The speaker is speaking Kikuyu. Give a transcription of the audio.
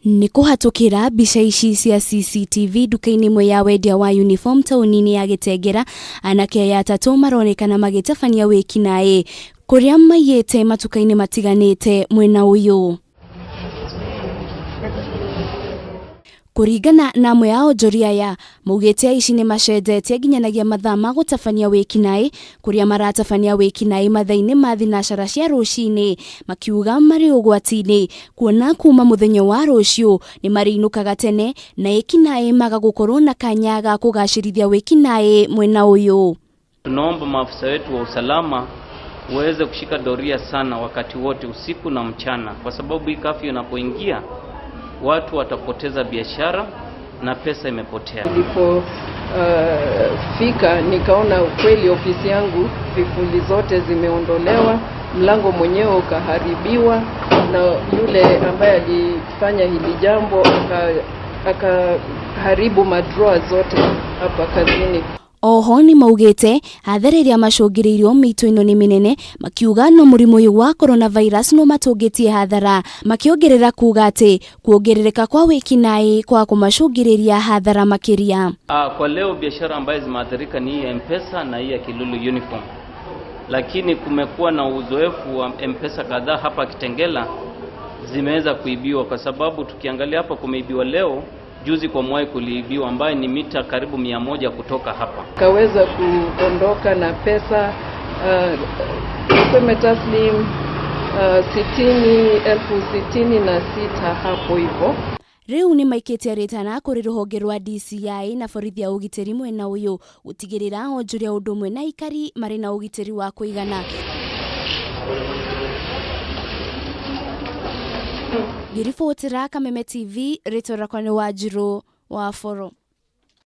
Nĩ kũhatũkĩra mbica ici cia CCTV nduka-inĩ ĩmwe ya wendia wa uniform taũni-inĩ ya Gĩtengera, anake aya atatũ maronekana magĩtabania wĩkinaĩ kũrĩa maiyĩte matuka-inĩ matiganĩte mwena ũyũ. Kũringana na amwe a onjoria aya, maugĩte aici nĩ macenjetie nginyanagia mathaa ma gũtabania wĩkinaĩ, kũrĩa maratabania wĩkinaĩ mathaa-inĩ ma thinacara cia rũcinĩ, makiuga marĩ ũgwati-inĩ kuona kuma mũthenya wa rũciũ nĩ marĩinũkaga tene na ekinaĩ maga gũkorwo na kanya ga kũgacĩrithia wĩkinaĩ mwena ũyũ. Tunaomba maafisa wetu wa usalama waweze kushika doria sana wakati wote usiku na mchana, kwa sababu hii kafyu inapoingia watu watapoteza biashara na pesa imepotea. Nilipofika nikaona kweli ofisi yangu vifuli zote zimeondolewa, mlango mwenyewe ukaharibiwa, na yule ambaye alifanya hili jambo akaharibu madroa zote hapa kazini. Oho nĩmaugĩte hathara ĩrĩa macũngĩrĩirio mĩitũ ĩno nĩ mĩnene, makiuga no mũrimũ ũyũ wa coronavirus no matũngĩtie hathara, makĩongerera kuga atĩ kuongerereka kwa wĩkinaĩ kwa kũmacũngĩrĩria hathara makĩria. Kwa leo biashara ambayo zimeathirika ni hii ya M-Pesa na hii ya Kilulu Uniform, lakini kumekuwa na uzoefu wa M-Pesa kadhaa hapa Kitengela zimeweza kuibiwa, kwa sababu tukiangalia hapa kumeibiwa leo, juzi kwa Mwai kuliibiwa ambaye ni mita karibu 100 kutoka hapa. Kaweza kuondoka na pesa tuseme taslim 66,000 hapo hivyo. Rĩu nĩ maikĩtie rĩtana kũrĩ rũhonge rwa DCI na borithi ya ũgitĩri mwena ũyũ gũtigĩrĩra onjoria ũndũ ũmwe na aikari marĩ na ũgitĩri wa kũigana. Ngĩribotera Kameme TV, rĩtwa rĩakwa nĩ Wanjirũ wa Boro.